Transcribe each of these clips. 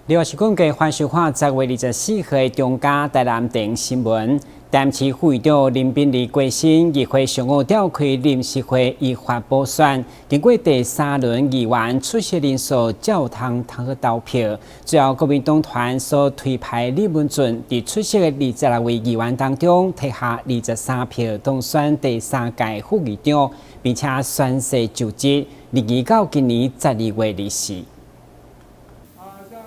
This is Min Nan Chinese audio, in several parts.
另外是根據歡收看10月24號的中嘉台南電新聞，台南市副議長林秉儷過身，議會上午召開臨時會依法補選，經過第三輪議員出席人數照通通去投票，最後國民黨團所推派李文俊佇出席的26位議員當中，提下23票當選第三屆副議長，並且宣誓就職，任期到今年12月24。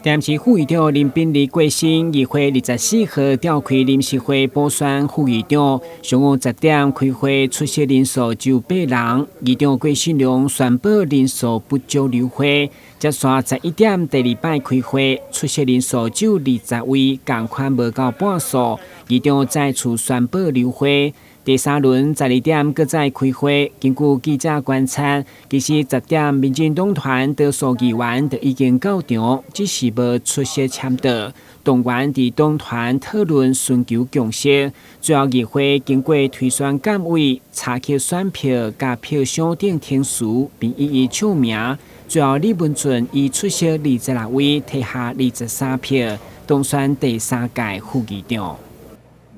台南市副議長林秉儷過身，議會24號召開臨時會補選副議長。上午10點開會，出席人數只有八人。議長郭信良宣布人數不足流會。接續11點第二擺開會，出席人數只有20位，仝款無夠半數。議長再次宣布流會。第三輪12點閣再開會，根據記者觀察，其實10點民進黨團多數議員就已經到場，只是無出席簽到。動員佇黨團討論尋求共識，最後議會經過推選監委查核選票、佮票箱等程序，並一一唱名。最後李文俊以出席26位，提下23票，當選第三屆副議長。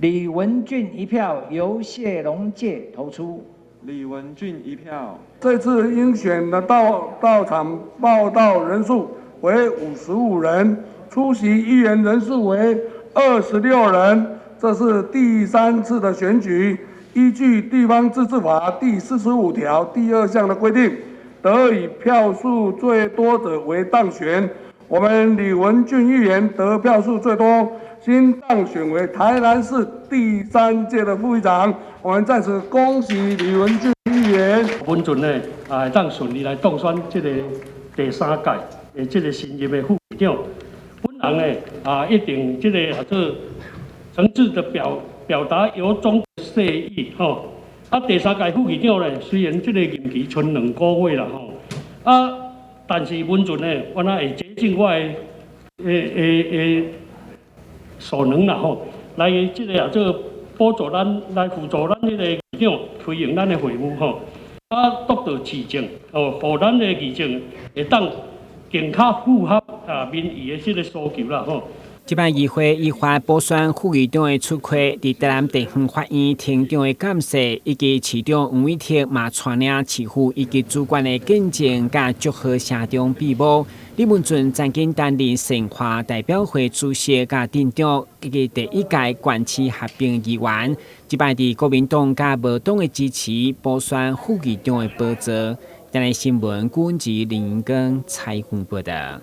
李文俊一票由謝龍介投出。李文俊一票。這次應選的到場報到人數為55人，出席議員人數為26人。這是第三次的選舉，依據地方自治法第45條第2項的規定，得以票數最多者為當選。我們李文俊議員得票數最多，新當選為台南市第三屆的副議長。我們在此恭喜李文俊議員。文俊呢，啊，當順利來當選這個第三屆的這個新任的副議長。本人呢，啊，一定這個啊做誠摯的表達由衷謝意，吼。啊，第三屆副議長呢，雖然這個任期賰2個月啦，吼，啊，但是文俊呢，我若會竭盡我的所能啦，吼，來這個啊做輔助咱，來輔助咱彼個議長推行咱的會務，吼，啊，督導市政，哦，予咱的議政會當更較符合啊民意的這個訴求啦，吼。這擺議會依法補選副議長的出缺，佇台南地方法院庭長的監誓，以及市長黃偉哲嘛帶領市府以及主管的見證，佮祝賀聲中閉幕。李文俊曾經擔任善化代表會主席佮鎮長，以及第一屆縣市合併議員。這擺佇國民黨佮無黨的支持，補選副議長的寶座。台南新聞郭文吉、林英根採訪報道。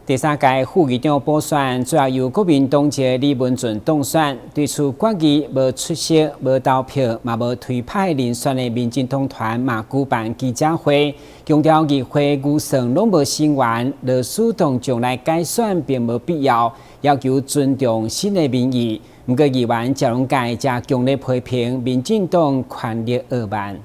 第三屆副議長補選，最後由國民黨籍李文俊當選。對此決議無出席、無投票、嘛無推派人選的民進黨團嘛舉辦記者會，強調議會預算攏無成員，勞思動將來改選並無必要，要求尊重新的民意。毋過議員謝龍介則強烈批評民進黨權力傲慢。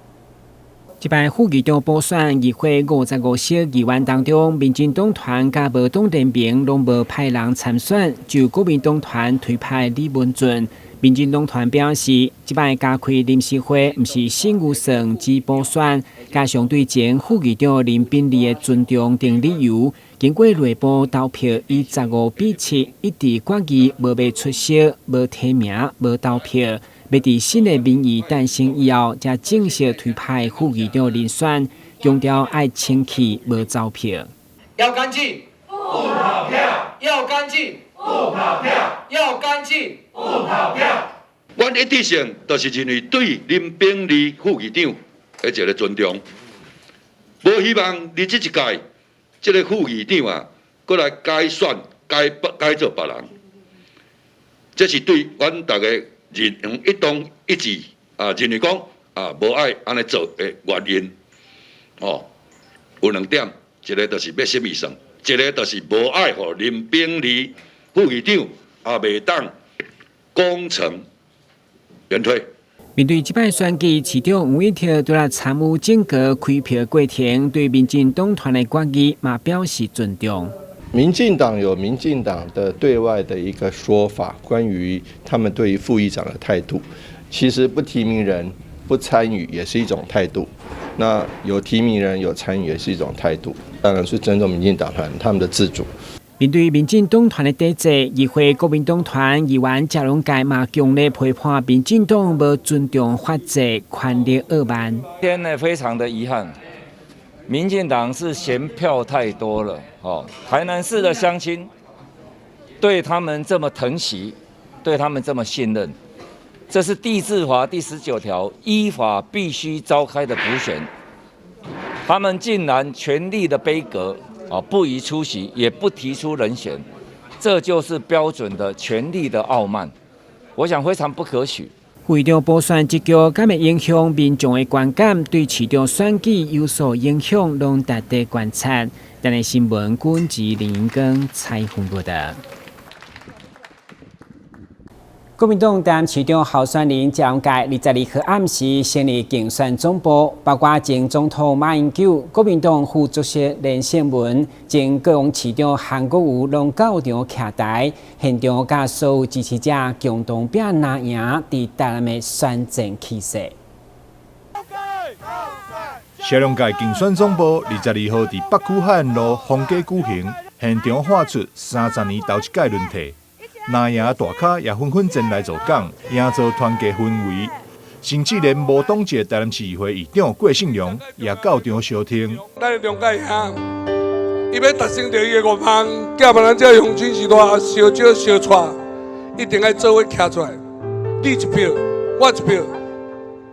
這擺副議長補選，議會55席議員當中，民進黨團佮無黨聯盟攏無派人參選，就國民黨團推派李文俊。民進黨團表示，這擺加開臨時會，毋是審預算只補選，加上對前副議長林秉儷的尊重等理由，經過內部投票以15比7一致決議，無欲出席、無提名、無投票。欲佇新的民意誕生以後，才正式推派副議長人選，強調愛清氣無走票。要乾淨，不跑票；要乾淨，不跑票；要乾淨，不跑票。阮一致性就是認為對林秉儷副議長的一個尊重，無希望佇這一屆這個副議長啊，閣來改選改改做別人，這是對阮逐家認一黨一致啊，認為講啊，無愛按呢做的原因，哦，有兩點，一個就是欲審預算，一個就是無愛予林秉儷副議長啊，袂當功成身退。面對這擺選舉，市長黃偉哲除了參與整個開票過程，對民進黨團的決議嘛表示尊重。民進黨有民進黨的對外的一個說法，關於他們對於副議長的態度，其實不提名人、不參與也是一種態度。那有提名人有參與也是一種態度，當然是尊重民進黨團他們的自主。面對民進黨團的抵制，議會國民黨團議員謝龍介嘛強烈批判民進黨無尊重法制、權力傲慢。今天呢，非常的遺憾，民進黨是嫌票太多了。哦，台南市的鄉親對他們這麼疼惜，對他們這麼信任，這是地質法第19條依法必須召開的補選，他們竟然權力的杯葛。啊，不予出席，也不提出人選，這就是標準的權力的傲慢，我想非常不可取。副議長補選這局，敢會影響民眾的觀感，對市長選舉有所影響，攏值得觀察。台南新聞，軍籍林根採訪報道。國民黨台南市長候選人謝龍介22號暗時成立競選總部，包括前總統馬英九、國民黨副主席連勝文、前高雄市長韓國瑜攏到場徛台，現場佮所有支持者共同拼藍贏佇台南的選戰氣勢。謝龍介競選總部22號佇北區海岸路逢甲舉行，現場喊出30年頭一屆輪替。藍營大咖也紛紛前來助講，營造團結氛圍。甚至連無黨籍台南市議會議長郭信良也到場相挺。咱龍介兄，伊欲達成著伊的願望，寄望咱這鄉親序大相招相帶，一定愛做伙徛出來，你一票，我一票，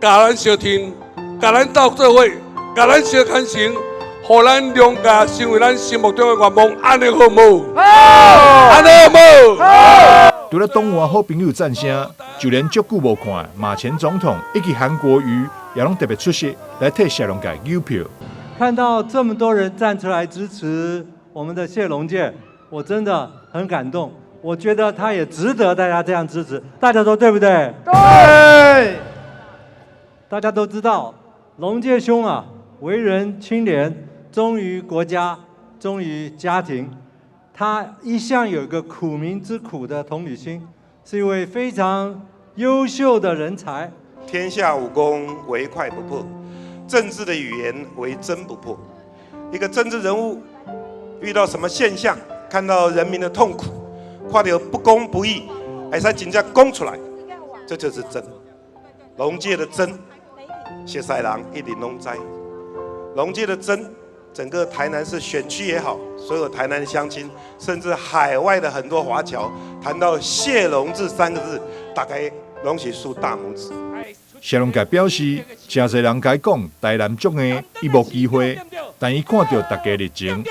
共咱相挺，共咱鬥做伙，共咱相牽成，予咱龍介成為咱心目中的願望，按呢好無？好，按呢好無？好。除了黨外好朋友讚聲，就連足久無看馬前總統以及韓國瑜也攏特別出席來替謝龍介扭票。看到這麼多人站出來支持我們的謝龍介，我真的很感動。我覺得他也值得大家這樣支持，大家說對不對？對。大家都知道，龍介兄啊，為人清廉，忠於國家，忠於家庭。他一向有個苦民之苦的同理心，是一位非常優秀的人才。天下武功，唯快不破；政治的語言，唯真不破。一個政治人物遇到什麼現象，看到人民的痛苦，看到不公不義，會使真正講出來，這就是真。龍介的真，熟似人一定攏知。龍介的真。整個台南市選區也好，所有台南鄉親，甚至海外的很多華僑，談到謝龍介三個字，大概攏是豎大拇指。謝龍介表示，誠濟人共伊講台南足硬，伊無機會，但伊看著大家熱情，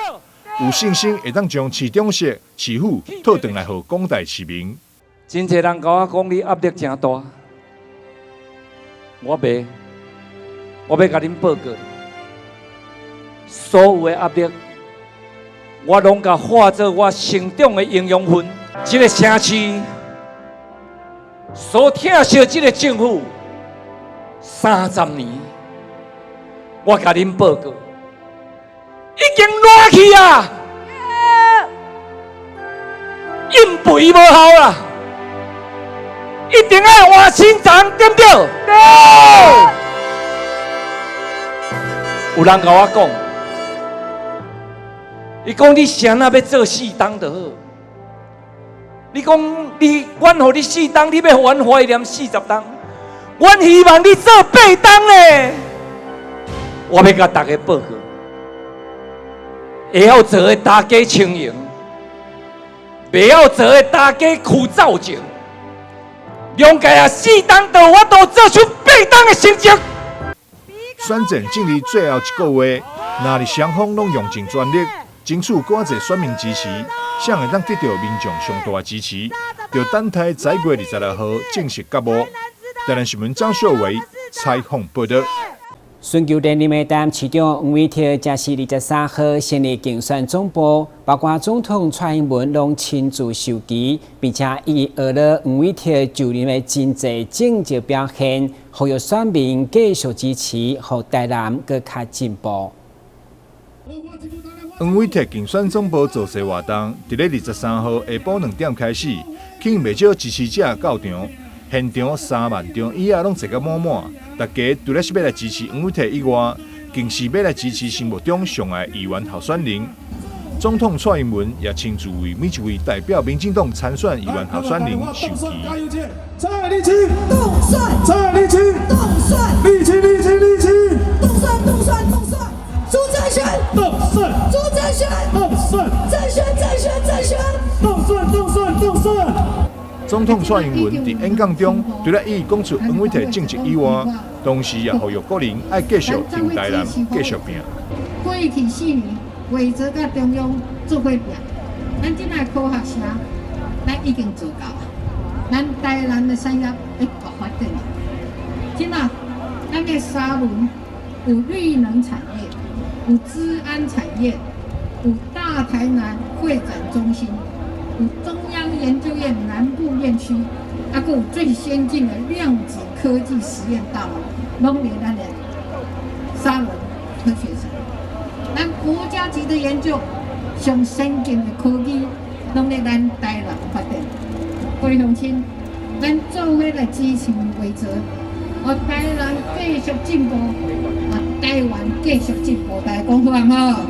有信心會當將市長室、市府討轉來予廣大市民。真濟人共我講你壓力誠大，我袂，我欲共恁報告。所有的壓力，我攏共化做我成長的營養分。這個城市所疼惜這個政府30年，我共恁報告，已經爛去啊！應肥無效啦，一定愛換新人，對毋對？對。有人共我講。伊講你啥若欲做四冬就好，你講你，阮予你四冬，你欲予阮懷念40冬，阮希望你做8冬咧。我欲共大家報告，會曉做的大家清閒，袂曉做的大家苦造情。龍介啊，四冬就有法度做出8冬的成績。選戰進入最後一個月，若是雙方攏用盡全力，爭取閣較濟選民支持，才會當得到民眾上大的支持。就等待10月26號正式覺悟。台南新聞張秀偉採訪報道。尋求連任的台南市長黃偉哲，這是23號成立競選總部，包括總統蔡英文攏親自授旗，並且伊學了黃偉哲就任的真濟政績表現，呼籲選民繼續支持，予台南閣較進步。黃偉哲競選總部造勢活動，佇咧23號下晡2點開始，吸引袂少支持者到場。現場3萬張椅仔攏坐甲滿滿，大家除了是欲來支持黃偉哲以外，更是欲來支持心目中上愛議員候選人。總統蔡英文也親自為每一位代表民進黨參選議員候選人授旗。蔡立青，當選，蔡立青，當選，立青立青立青，當選當選當選，朱正選，當選，朱正選，當選，正選正選正選，當選當選當選。總統蔡英文佇演講中，除了伊講出黃偉哲政績以外，同時也呼籲國人愛繼續挺台南，繼續拼。過去4年，維澤佮中央做伙拼，咱這擺科學城，咱已經做到啊。咱台南的產業會大發展。這擺咱的沙崙有綠能產業，有資安產業，有大台南會展中心，有中央研究院南部院區，啊，閣有最先進的量子科技實驗大樓，攏佇咱的沙崙科學城。咱國家級的研究，上先進的科技，攏佇咱台南發展。各位鄉親，咱做伙來支持維澤，予台南繼續進步，啊，台灣繼續進步，大家講好毋好？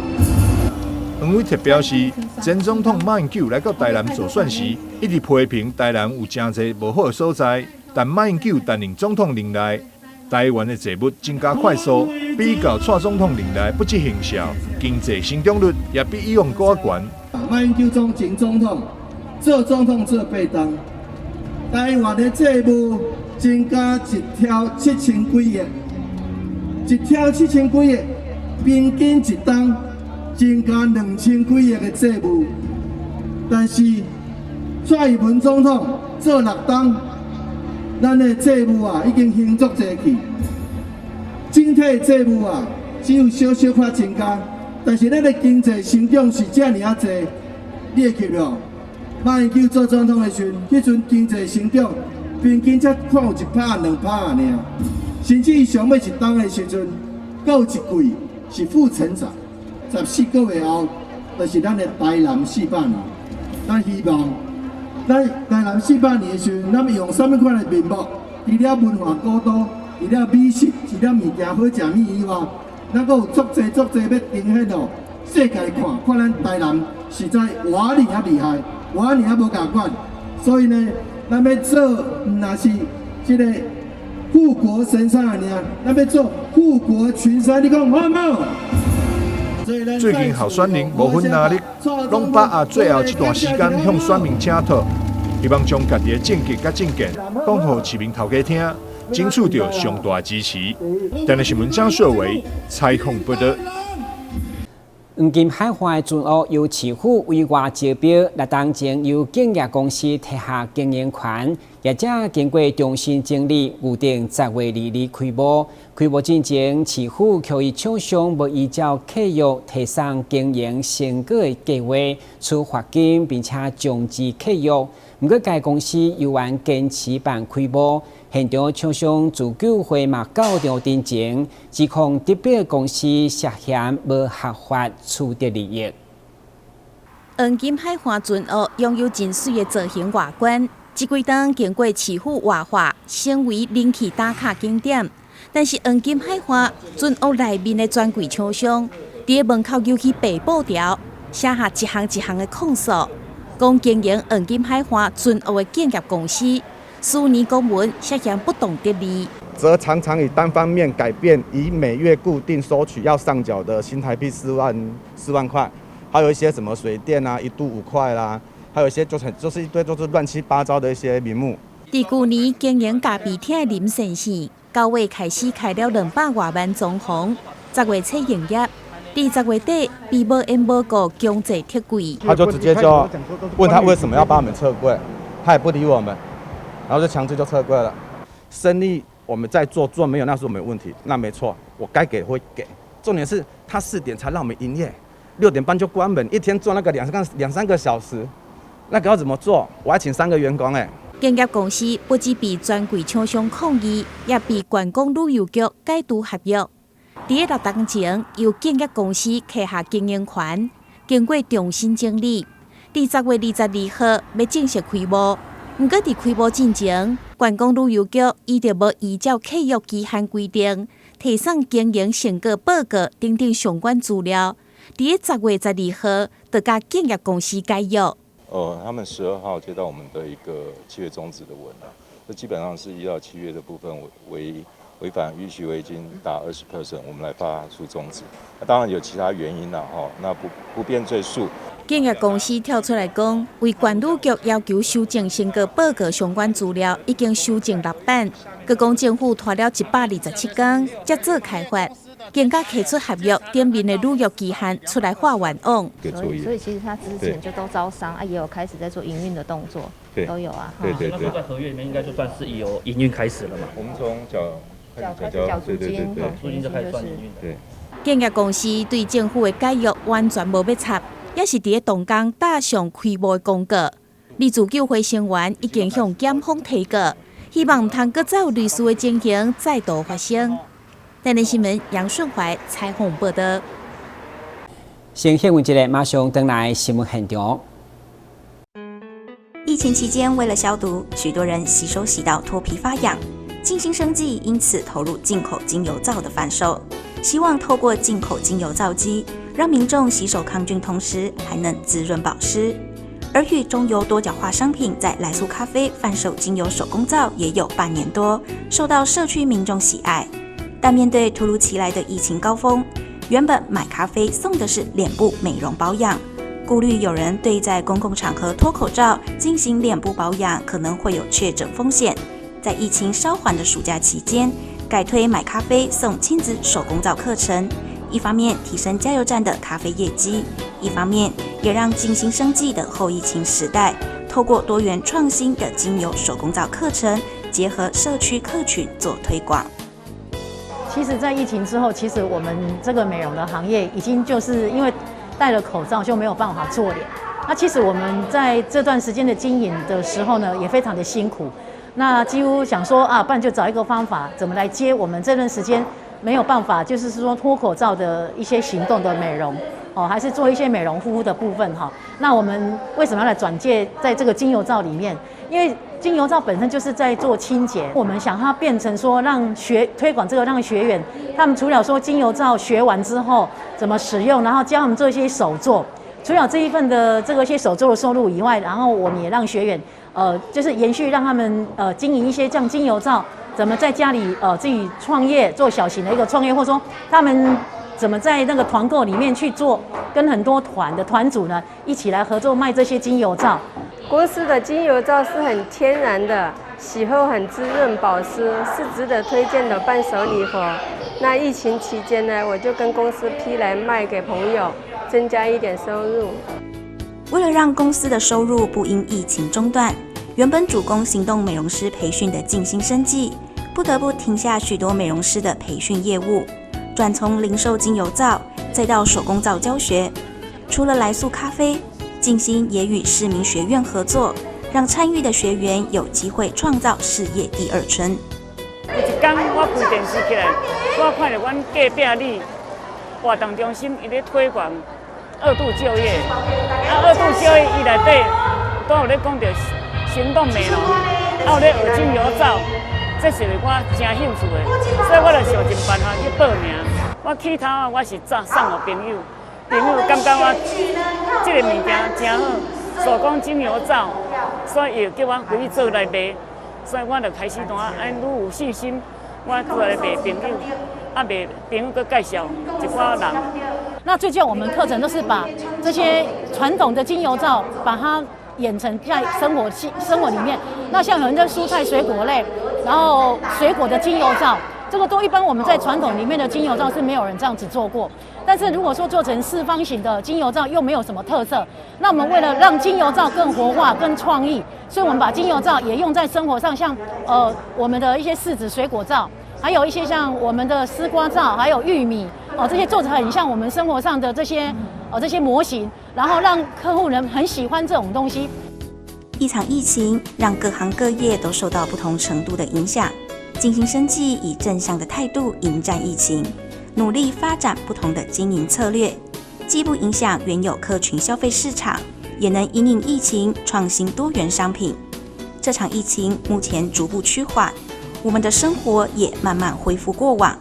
黃偉哲表示，前總統馬英九來到台南助選時，一直批評台南有誠濟無好的所在，但馬英九擔任總統任內，台灣的債務增加快速，比較蔡總統任內不止興銷，經濟成長率也比以往閣較懸。馬英九總前總統做總統做8冬，台灣的債務增加1兆7千幾億，1兆7千幾億，平均一冬增加2千幾億的債務。但是蔡英文總統做6冬，咱的債務啊已經還足濟去，整體債務啊只有小小可增加，但是咱的經濟成長是遮爾仔濟，你會記無？馬英九做總統的時陣，彼陣經濟成長平均才看有1%2%爾，甚至伊上尾一冬的時陣，閣有一季是負成長。14個月後，就是咱的台南400年。咱希望，咱台南四百年的時陣，咱用啥物款的面目？除了文化古都，除了美食，除了物件好食物以外，咱閣有足濟足濟欲呈現予世界看，看咱台南實在偌爾仔厲害，偌爾仔無共款。所以呢，咱欲做毋若是這個護國神山爾，咱欲做護國群山，你講好無？最近候選人無分藍綠，攏把握最後這段時間向選民請託，希望將家己的政績佮政見講予市民頭家聽，爭取著上大支持。電視新聞張秀偉採訪報導。黃金海岸的船屋由市府委外招標，6冬前由建業公司提下經營權，業者經過重新整理，預定10月22開幕。開幕進前，市府予伊廠商無依照契約提送經營成果的計劃，處罰金，並且終止契約。毋過該公司猶原堅持辦開幕，現場廠商自救會嘛到場陳情，指控得標公司涉嫌無合法取得利益。黃金海岸船屋擁有真媠的造型外觀，這幾冬經過市府活化，成為人氣打卡景點。但是黃金海岸船屋內面的專櫃廠商，佇門口趯起白布條，寫下一項一項的控訴，講經營黃金海岸船屋的建業公司，書面公文涉嫌不當得利，則常常以單方面改變，以每月固定收取要上繳的新台幣4萬塊，還有一些什麼水電啊，一度5塊啦，還有一些就是一堆都是亂七八糟的一些名目。佇舊年經營咖啡廳的林先生，9月開始開了200外萬裝潢，10月初營業，佇10月底被無緣無故強制撤櫃。他就直接就問他為什麼要把我們撤櫃，他也不理我們，然後就強制就撤櫃了。生意我們在做，做沒有那是我們問題，那沒錯，我該給會給。重點是他4點才讓我們營業，6點半就關門，一天做那個兩三個小時，那個要怎麼做？我還請3個員工欸。建業公司不只被專櫃廠商抗議，也被觀光旅遊局解除合約。佇6冬前，由建業公司旗下經營權，經過重新整理，佇10月22號欲正式開幕。毋過佇開幕進前，觀光旅遊局依著無依照契約期限規定，提送經營成果報告等等相關資料，佇10月12號就共建業公司解約。哦，他們12號接到我們的一個契約終止的文啦，這基本上是依照契約的部分違反逾期違約金達20%，我們來發出終止。那當然有其他原因啦，吼，那不便贅述。建業公司跳出來講，為管理局要求修正成果報告相關資料，已經修正六版。閣講政府拖了127天才做開發，更加提出合約頂面的履約期限出來畫冤枉。所以其實他之前就都招商啊，也有開始在做營運的動作，都有啊。對對對。在合約裡面應該就算是有營運開始了嘛。我們從繳開始繳租金，租金就開始算營運。對。建業公司對政府的解約完全無欲插，也是佇咧動工打上開幕的公告。而自救會成員已經向檢方提告，希望毋通閣再有類似的情形再度發生。台南新聞楊順懷採訪報道。先新聞一個，馬上轉來新聞現場。疫情期間，為了消毒，許多人洗手洗到脫皮發癢。靜心生技因此投入進口精油皂的販售，希望透過進口精油皂機，讓民眾洗手抗菌，同時還能滋潤保濕。而與中油多角化商品在來素咖啡販售精油手工皂也有半年多，受到社區民眾喜愛。但面對突如其來的疫情高峰，原本買咖啡送的是臉部美容保養，顧慮有人對在公共場合脫口罩進行臉部保養可能會有確診風險，在疫情稍緩的暑假期間，改推買咖啡送親子手工皂課程，一方面提升加油站的咖啡業績，一方面也讓靜心生技的後疫情時代，透過多元創新的精油手工皂課程，結合社區客群做推廣。其實，在疫情之後，其實我們這個美容的行業已經就是因為戴了口罩就沒有辦法做臉。那其實我們在這段時間的經營的時候呢，也非常的辛苦。那幾乎想說啊，不然就找一個方法，怎麼來接我們這段時間沒有辦法，就是說脫口罩的一些行動的美容哦，還是做一些美容護膚的部分哈。那我們為什麼要來轉介在這個精油皂裡面？因為精油皂本身就是在做清潔，我們想它變成說，讓學推廣這個，讓學員他們除了說精油皂學完之後怎麼使用，然後教他們做一些手作，除了這一份的這個些手作的收入以外，然後我們也讓學員就是延續讓他們經營一些像精油皂，怎麼在家裡自己創業做小型的一個創業，或者說他們怎麼在那個團購裡面去做，跟很多團的團主呢一起來合作賣這些精油皂。公司的精油皂是很天然的，洗後很滋潤保濕，是值得推薦的伴手禮盒。那疫情期間呢，我就跟公司批來賣給朋友，增加一點收入。為了讓公司的收入不因疫情中斷，原本主攻行動美容師培訓的靜心生技，不得不停下許多美容師的培訓業務，轉從零售精油皂，再到手工皂教學。除了來素咖啡，靜心也與市民學院合作，讓參與的學員有機會創造事業第二春。有一天我開電視起來，我看著阮隔壁里活動中心伊咧推廣二度就業，啊二度就業伊內底都有咧講著行動美容，啊有咧學精油皂，這是我誠興趣的，所以我就想盡辦法去報名。我起頭啊，我是送予朋友，朋友感覺我這個物件誠好，手工精油皂，所以伊就叫我回去做來賣，所以我就開始怎啊，按愈有信心，我做來賣朋友，啊賣朋友閣介紹一寡人。那最近我們課程都是把這些傳統的精油皂，把它演成在生活裡面。那像有人在蔬菜水果類，然後水果的精油皂，這個都一般我們在傳統裡面的精油皂是沒有人這樣子做過。但是如果說做成四方形的精油皂又沒有什麼特色，那我們為了讓精油皂更活化、更創意，所以我們把精油皂也用在生活上，像我們的一些柿子水果皂，還有一些像我們的絲瓜皂，還有玉米哦，這些做成很像我們生活上的這些模型，然後讓客戶人很喜歡這種東西。一場疫情讓各行各業都受到不同程度的影響，靜心生技以正向的態度迎戰疫情，努力發展不同的經營策略，既不影響原有客群消費市場，也能因應疫情創新多元商品。這場疫情目前逐步趨緩，我們的生活也慢慢恢復過往。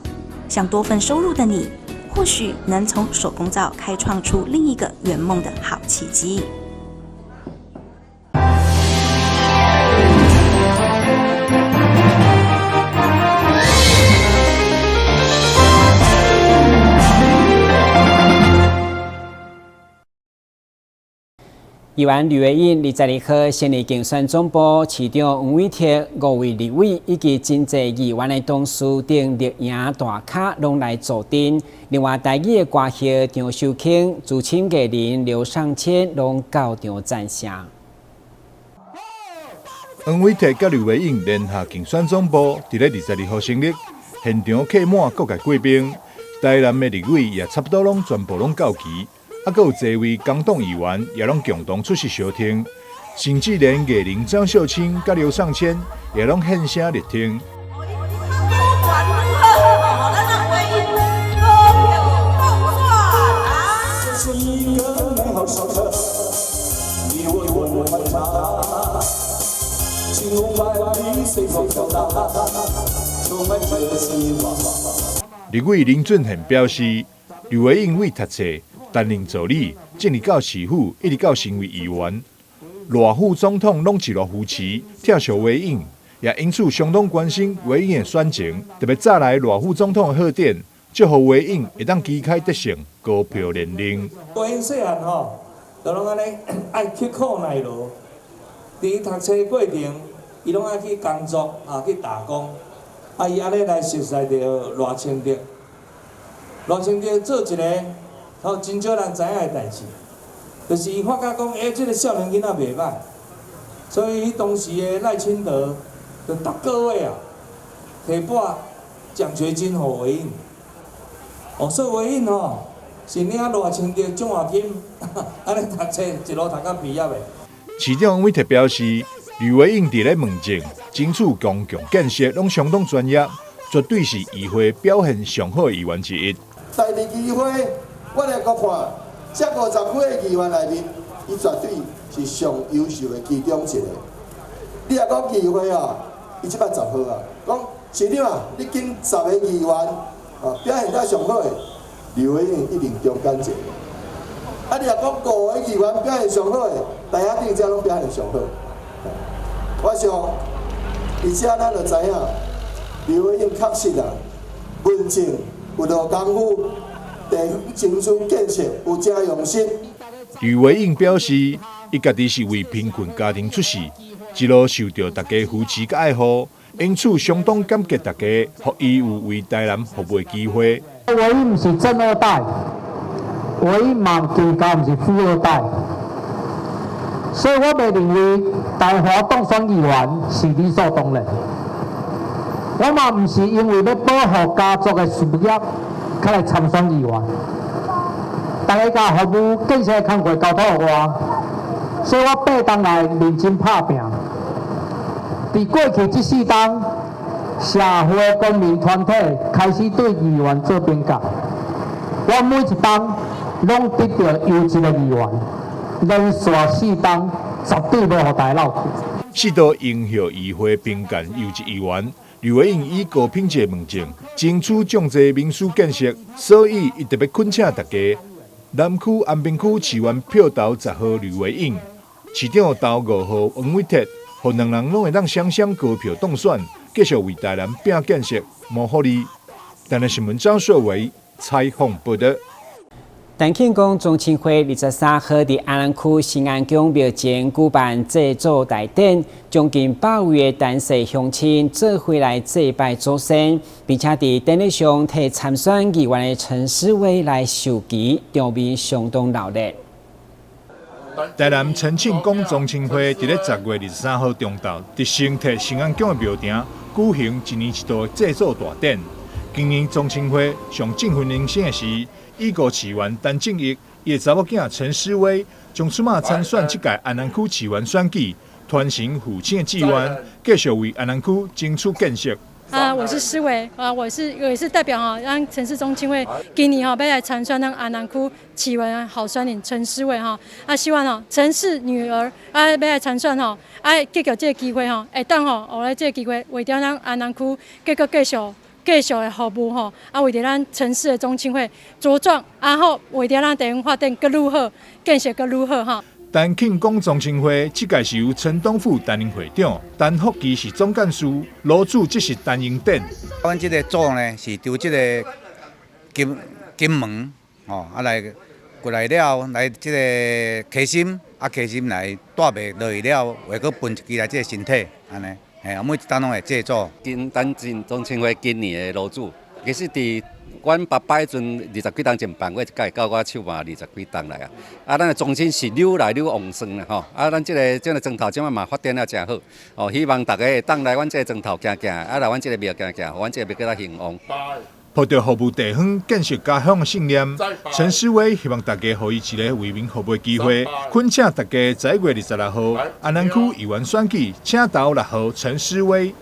想多份收入的你，或許能從手工皂開創出另一個圓夢的好契機。議員呂惟穎22號成立競選總部，市長黃偉哲五位立委以及真濟議員的董事等綠營大咖攏來助陣。另外，台語的歌后張秀卿、資深藝人劉尚謙攏到場贊聲。黃偉哲佮呂惟穎聯合競選總部，佇咧22號成立，現場客滿各界貴賓，台南的立委也差不多攏全部攏到齊。啊，閣有濟位工黨議員也攏共同出席相聽，甚至連藝人張秀卿佮劉尚謙也攏現聲力挺。立委林俊憲表示，呂惟穎為讀冊，擔任助理，進入到市府，一直到成為議員，賴副總統攏一路扶持，疼惜惟穎，也因此相當關心惟穎的選情，特別早來賴副總統的賀電，祝福惟穎會當旗開得勝，高票連任。惟穎細漢吼，就攏按呢愛刻苦耐勞，佇讀冊過程，伊攏愛去工作啊，去打工，啊，伊按呢來熟似著賴清德，賴清德做一個。吼，真少人知影的代誌，就是伊發覺講，欸，這個少年囡仔袂歹，所以彼當時的賴清德就逐個月啊，提撥獎學金予惟穎。哦，所以惟穎吼是領賴清德獎學金，按呢讀冊一路讀到畢業的。市長黃偉哲表示，呂惟穎佇咧問政、爭取公共建設攏相當專業，絕對是議會表現上好的議員之一。第二議會。我來閣看，這50幾个議員內面，伊絕對是上優秀的其中一個。你若講議會啊，伊這擺10號啊，講市長啊，你揀10个議員啊，表現得上好的，呂惟穎一定中間一個。啊，你若講5个議員表現上好的，大家頂遮攏表現上好。我想，佇遮咱就知影，呂惟穎確實啊，文靜有落功夫。地方爭取建設有誠用心。呂惟穎表示，伊家己是為貧困家庭出世，一路受著大家扶持佮愛護，因此相當感激大家，予伊有為台南服務的機會。惟穎毋是政二代，惟穎嘛更加毋是富二代，所以我袂認為大華當選議員是理所當然。我嘛毋是因為欲保護家族的事業。較來參選議員，大家共服務建設工課交託予我，所以我八冬來認真拍拚。佇過去這四冬，社會公民團體開始對議員做評價，我每一冬攏得著優質的議員，連續四冬絕對無予大家落去。四度榮獲議會評鑑優質議員。呂惟穎以高品質的問政，爭取眾濟民主建設，所以伊特別懇請大家，南區安平區市員票投10號呂惟穎，市長投5號黃偉哲，予兩人攏會當雙雙高票當選，繼續為台南拼建設、謀福利。台南新聞張碩偉採訪報導。陳慶功宗親會23號佇安南區新安宮廟前舉辦祭祖大典，將近100位的陳氏鄉親做伙來祭拜祖先，並且佇典禮上替參選議員的陳思維來授旗，場面相當熱鬧。台南陳慶功宗親會佇咧10月23號中晝，佇新鐵新安宮的廟埕舉行一年一度的祭祖大典。今年宗親會上振奮人心的是，已故市議員陳正義，伊的查某囝陳思威將出馬參選這屆安南區市議員選舉，傳承父親的志願，繼續為安南區爭取建設。啊，我是思維啊，我也是代表哈，咱陳氏宗親會今年哈欲來參選咱安南區市議員候選人陳思維哈，啊，希望吼陳氏女兒啊欲來參選吼，啊，藉著這个機會吼，會當吼，予咱這个機會為著咱安南區繼續繼續。繼續的服務吼，啊，為著咱陳氏的宗親會茁壯，啊好，為著咱地方發展閣愈好，建設閣愈好吼。陳慶功宗親會這屆是由陳東富擔任會長，陳福基是總幹事，羅柱則是陳英典。阮這個組呢是佇這個金金門吼，啊來過來了，來這個溪心，啊溪心來帶賣落去了，會閣分一支來這個身體，按呢，嘿，每一冬攏會製作。今咱進宗親會今年的爐主，其實佇阮爸爸彼陣二十幾冬前辦過一屆，到我手嘛二十幾冬來啊。啊，咱的宗親是愈來愈旺盛啦吼。啊，咱這個莊頭這擺嘛發展了誠好。哦，希望大家會當來阮這個莊頭行行，啊來阮這個廟行行，予阮這個廟閣較興旺。抱著服務地方、建設家鄉的信念，陳思威希望大家予伊一个為民服務的機會，懇請大家11月26號安南區議員選舉，請投6號陳思威。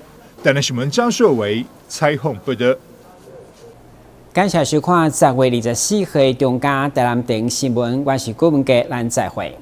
台南新聞張碩維採訪報導。感謝收看10月24號中間台南電新聞，我是郭文傑，咱再會。